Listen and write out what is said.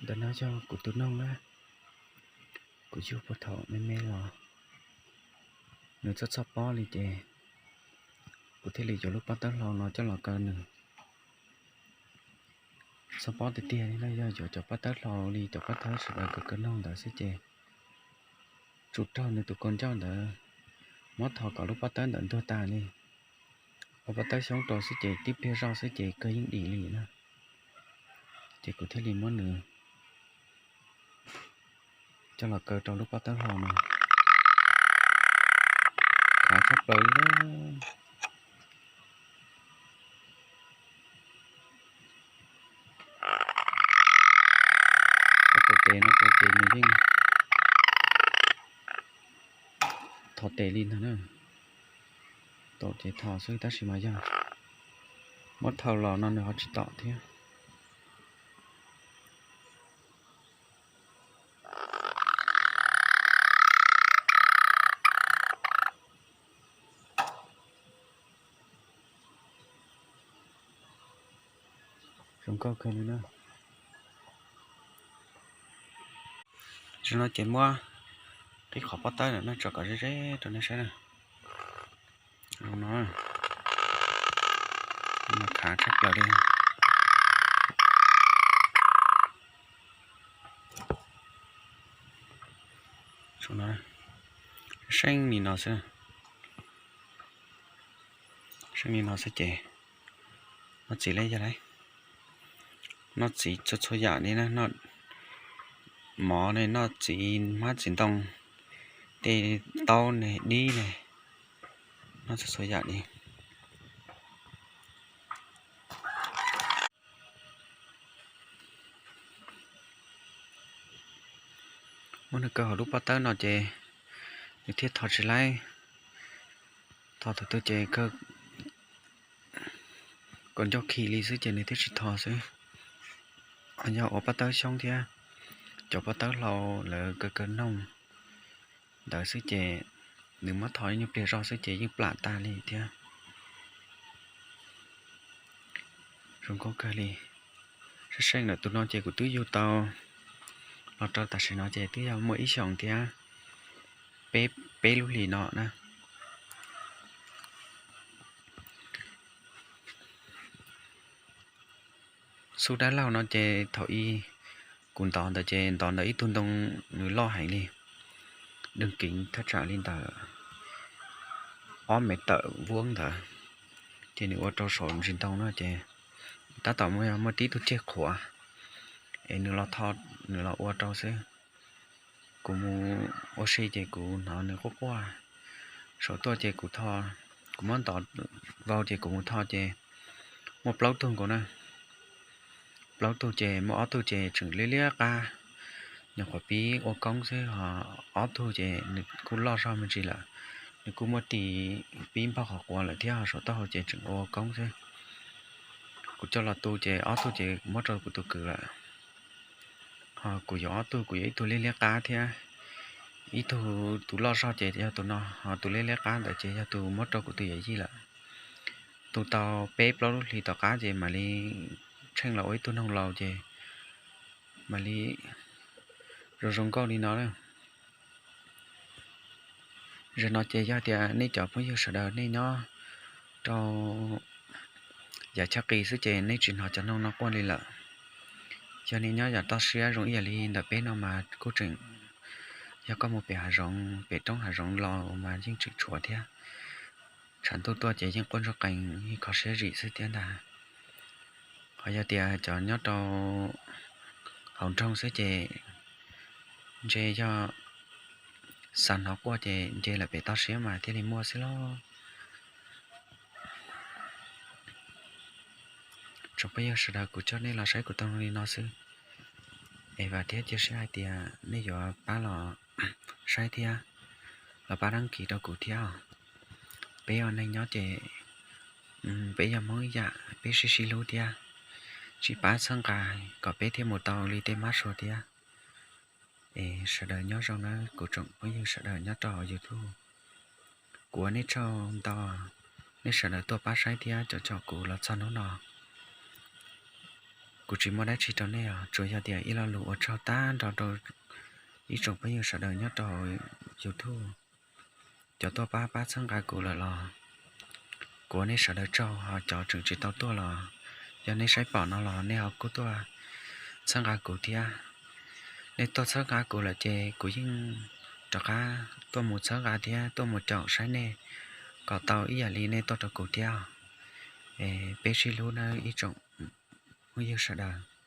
Ntawm no yog kuv tus noog na, kuv yug puag thaum me me los nws txhob txhob pob li ces kuv thiaj li yuav lub pob tawb hlau no coj los kaw nws. Txhob pob tiag tiag li no yog yuav cov pob tawb hlau li cov pob tawb sawv daws kaw kaw noog ntawd xwb ces tsum raug nws tus kaus ncauj ntawd muab thos kom lub pob tawb ntawd ntuag tas li. Ua pob tawb xyoob rau xwb ces tib pliag zoj xwb ces kawg yeej dim li na. Ces kuv thiaj li muab nws coj los kaw rau lub pob tawb hlau no. Khav tshaj plaws li. Tus tes no rau ces nws yeej thov tes li ntag na. Tom ces thov xwb tab sis mas yog muab thau los no nws ho tsis tom thiab. Zoo nkauj kawg li na. Zaum no ces muab qib qhov pob tawb ntawm no tso kom ze ze rau nej saib na. Zoo no, mas khav tshaj plaws li. Zoo no, seej li no xwb. Seej li no xwb ces noj txiv li yog lauj. Noj txiv txhua txhua yam li na, noj mov ne, noj txiv hmab txiv ntoo, tej taub ne, dib ne, noj txhua txhua yam li. Muab nws kaw hauv lub pob tawb no ces nws thiaj thov tsis laib. Thov thaum twg ces kaus ncauj khi li xwb ces nws thiaj tsis thov xwb. Ho yog ua pob tawb xyoob thiab cov pob tawb hlau lawv kaw kaw noog ntawd xwb ces nws muab thov ib nyuag pliag zog xwb ces yeej plam tag li thiab. Zoo nkauj kawg li. Seej seej ntawm tus no ces kuv twb yug tau los rau tam sim no ces twb yog muaj ib xyoos thiab peb, peb lub hlis no na. Xub dab laug no ces thaum ub kuv ntov ntawd ces ntov ntawm ib tug ntoo nws loj heev li, dwg keev thaj tsam li ntawm ob mev tawm vuab ntawd, ces nws ua rau saum ntsis ntoo no ces tab tom muaj, muaj tib tug ceg qhuav es nws los tho, nws los ua rau xwb. Kuv mus ua si ces kuv hnov nws quaj quaj saum tuaj ces kuv tho, kuv muab ntov vau ces kuv mus tho ces muaj plaub tug nkaus na. Plaub tug ces muaj ob tug ces tseem liab liab qab, nyuam qhuav pib ua koob xwb, ho ob tug ces nws kuj loj zog me ntsis lawm, nws kuj muaj tis pib npog qhov quav lawm thiab ho saum taub hau ces tseem ua koob xwb. Kuv coj los tu ces ob tug ces muab rau kuv tus kwv lawm. Ho kuv yuav ob tug, kuv yuav ib tug liab liab qab thiab, ib tug tus loj zog ces yog tus no, ho tus liab liab qab ntawd ces yog tus muab rau kuv tus yawm yij lawm. Tu tau peb plaub lub hlis tom qab ces mam li tsheej los ua ib tug noog laus ces mam li zoo zoo nkauj li no na. Zaum no ces yog tias nej cov phooj ywg sawv daws nej nyob rau yav chaj qis xwb ces nej tsis hnov cov noog no quaj li lawm. Yog nej nyob yav toj siab zoo ib yam li ntawm peb no mas kuj tseem, yog koj mus pem hav zoov, pem roob hav zoov los mas yeej tseem tshuav thiab. Tshav ntuj tuaj ces yeej quaj ntsuag qees, yeej kho siab zim xwb thiab ntag. Ho yog tias cov nyob rau hauv nroog xwb ces ntshe yog xav hnov quaj ces nce lawm pem toj siab mas thiaj li muaj xwb lauj. Tsoom phooj ywg sawv daws, kuv coj nej los saib kuv tau li no xwb, es vam thiab cia siab hais tias nej yuav pab los saib thiab los pab đăng ký rau kuv thiab os. Peb ua neeg nyob ces peb yog Hmoob ib yam, peb sib sib hlub thiab, sib pab txhawb nqa kom peb thiaj mus tau li tej mab sua thiab. Es sawv daws nyob zoo nawb kuv tsoom phooj ywg sawv daws nyob rau hauv YouTube. Kuv ua nej tsaug ntau, nej sawv daws tuaj pab saib thiab caum caum kuv los txog hnub no. Kuv tsis muaj dab tsi rau nej os, tsuas yog tias ib lo lus ua tsaug tag nrho rau ib tsoom phooj ywg sawv daws nyob rau YouTube. Cov tuaj pab pab txhawb nqa kuv lawm los kuv ua nej sawv daws tsaug, ho cov tseem tsis tau tuaj los yog nej saib pom no los nej ho kuj tuaj txhawb nqa kuv thiab. Nej tuaj txhawb nqa kuv lawm ces kuv yeej rov qab tuaj mus txhawb nqa thiab tuaj mus caum saib nej kom tau ib yam li nej tuaj rau kuv thiab. Es peb sib hlub nawb ib tsoom phooj ywg sawv daws.